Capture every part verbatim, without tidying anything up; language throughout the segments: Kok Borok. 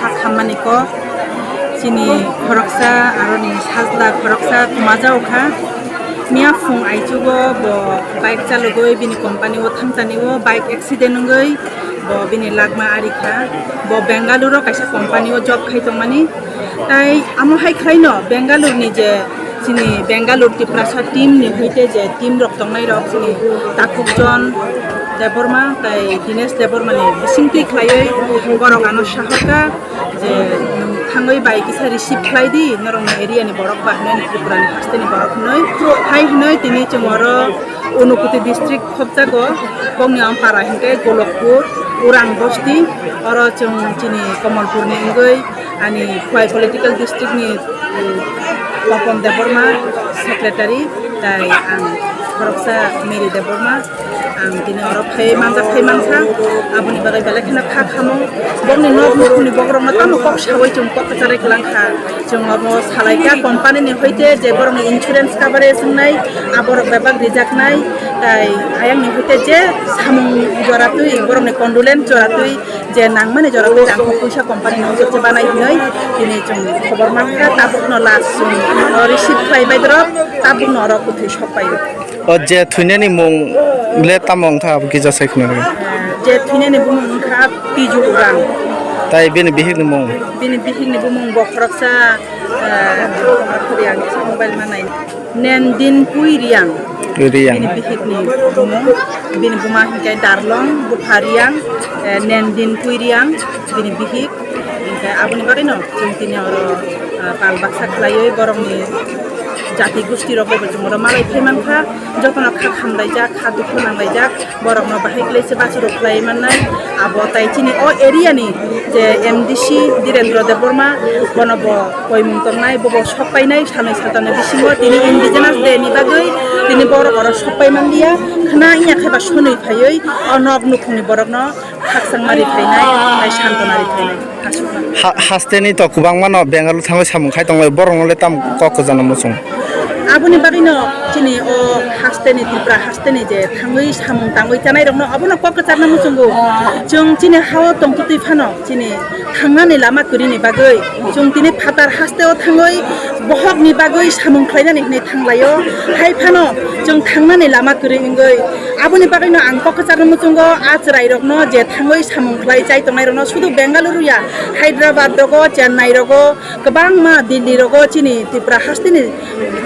Kha khammani kok chini khoroksa aroni sajla khoroksa kumajago kha. Miya phung aichugo bo bike chalogwi bini company o thangchani o bike accident wngwi bo bini lagma ari kha. Bo Bengaluru o kaisa company o job khai tongmani. Tai amo hai khlaino Bengaluru ni je chini Bengaluru Tiprasa team ni hoite je team rok tongnai rok chini Takhukjon Debbarma tai Dinesh Debbarma ni bisingtwi khlaiwi borok ano sahorkha je, "Nwng thangwi bai kisa receive khlai di, norokni area ni borok ba hinwi Tripura ni haste ni borok hinwi," hai hinwi tini chwng oro Unakoti district khopjago, bokni ampara hinkhe Golokpur, Urang bosti, oro chwng chini Kamalpur ni wngwi ani Khowai political district ni, um, Papon Debbarma secretary, tai ang khoroksa Mary Debbarma, ang tini oro phai manjak phai mankha, aboni bagwi belai kheno kha khamung, bokni nok nukhungni bokrokno tamo kok sawi chwng kok kwcharwi kwlangkha, chwng obo salaikha company ni hoite je borokni insurance coverage wngnai, aborok bebak rijaknai, tai ayang ni hoite je samung joratwi borokni condolence joratwi, je nangmani jora twi rang kok puisa company ni ojot se banai hinwi tini chwng khobor mankha, tabukno last chwng, o, receive khlai bai dorok, tabukno oro kwthwi sok pai o. O je thwinani mung le tamo wngkha abo kisa sai khna rw. Je thwinani bumung wngkha Piju Urang. Tai bini bihikni mung? Bini bihikni bumung bo khoroksa, eh, ang kisa mobile ma nai. Nendin Pui Riang. Riang. Bini bihikni bumung, bini buma hinkhe Darlong, bupha Riang, eh, Nendin Pui Riang, bini bihik. Hinkhe aboni bagwino chwng tini oro, ah, pal baksa khlaiwi borokni jati gosti rok bai bo chwng oro malai phai mankha. Jotono kha khamlaijak, kha dukhu nanglaijak. Borokno bahai khlai se bachuro khlai mannai. Abo tai chini o area ni je M D C Direndra Debbarma, bono bo koimung tongnai, bobo sok painai, sanwi saltamni bisingo tini Indigenous Day ni bagwi tini borok oro sok pai manliya. Khna wngya khe ba sonwi phaiwi o nok nukhungni borokno khakchangma ri phainai, tai santona ri phainai. Ha-, hasteni to kwbangma no Bengaluru thangwi samung khai tonglai, borokno le tam kok kwchangma muchung. Aboni bagwino chini o hasteni, Tripura hasteni je thangwi samung tangwi chanai rokno obono kok kwcharna muchungo. Chwng chini hao tongtwtwi phano chini thangnani lama kwrwini bagwi chwng tini phatar hasteo thangwi bohokni bagwi samung khlainani hwnwi thanglaio. Hai phano chwng thangnani lama kwrwi wngwi aboni bagwino ang kok kwcharna muchungo a chwrairokno je thangwi samung khlai chai tongnairokno sudu Bengaluru ya, Hyderabad rogo, Chennai rogo, kwbangma Delhi rogo chini Tripura hasteni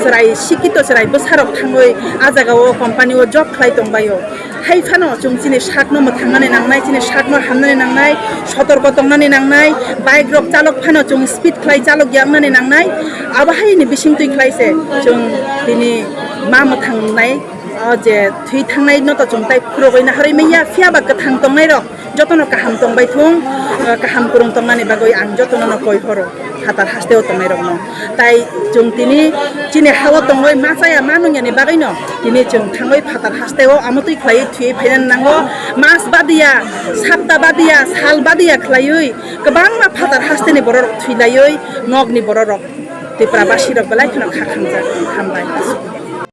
chwrai sikito chwrai bwsarok thangwi a jagao company o job khlai tongbaio. Hai phano chwng chini sakno mwthangnani nangnai, chini sakno hamnani nangnai, sotorko tongnani nangnai, bike rok chalok phano chwng speed khlai chalok ya wngnani nangnai. Abo haini bisingtwi khlai se chwng tini ma mwthangnai, o je thwi thangnai no to chwng tai phurogwi naharwi manya, phiya ba kwthang tongnai rok jotono kaham tongbai thung, eh, kaham kwrwng tongnani bagwi ang jotono no koi horo phatar hasteo tongnai rokno. Tai chwng tini chini hao tongwi ma chaya ma nungyani bagwino tini chwng thangwi phatar hasteo amotwi khlaiwi thwiwi phainani nango. Mas badiya, sapta badiya, sal badiya khlaiwi kwbangma phatar hasteni borok rok thwilaiwi nokni borok rok Tripura basi rok belai kheno kha khamjak. Hambai.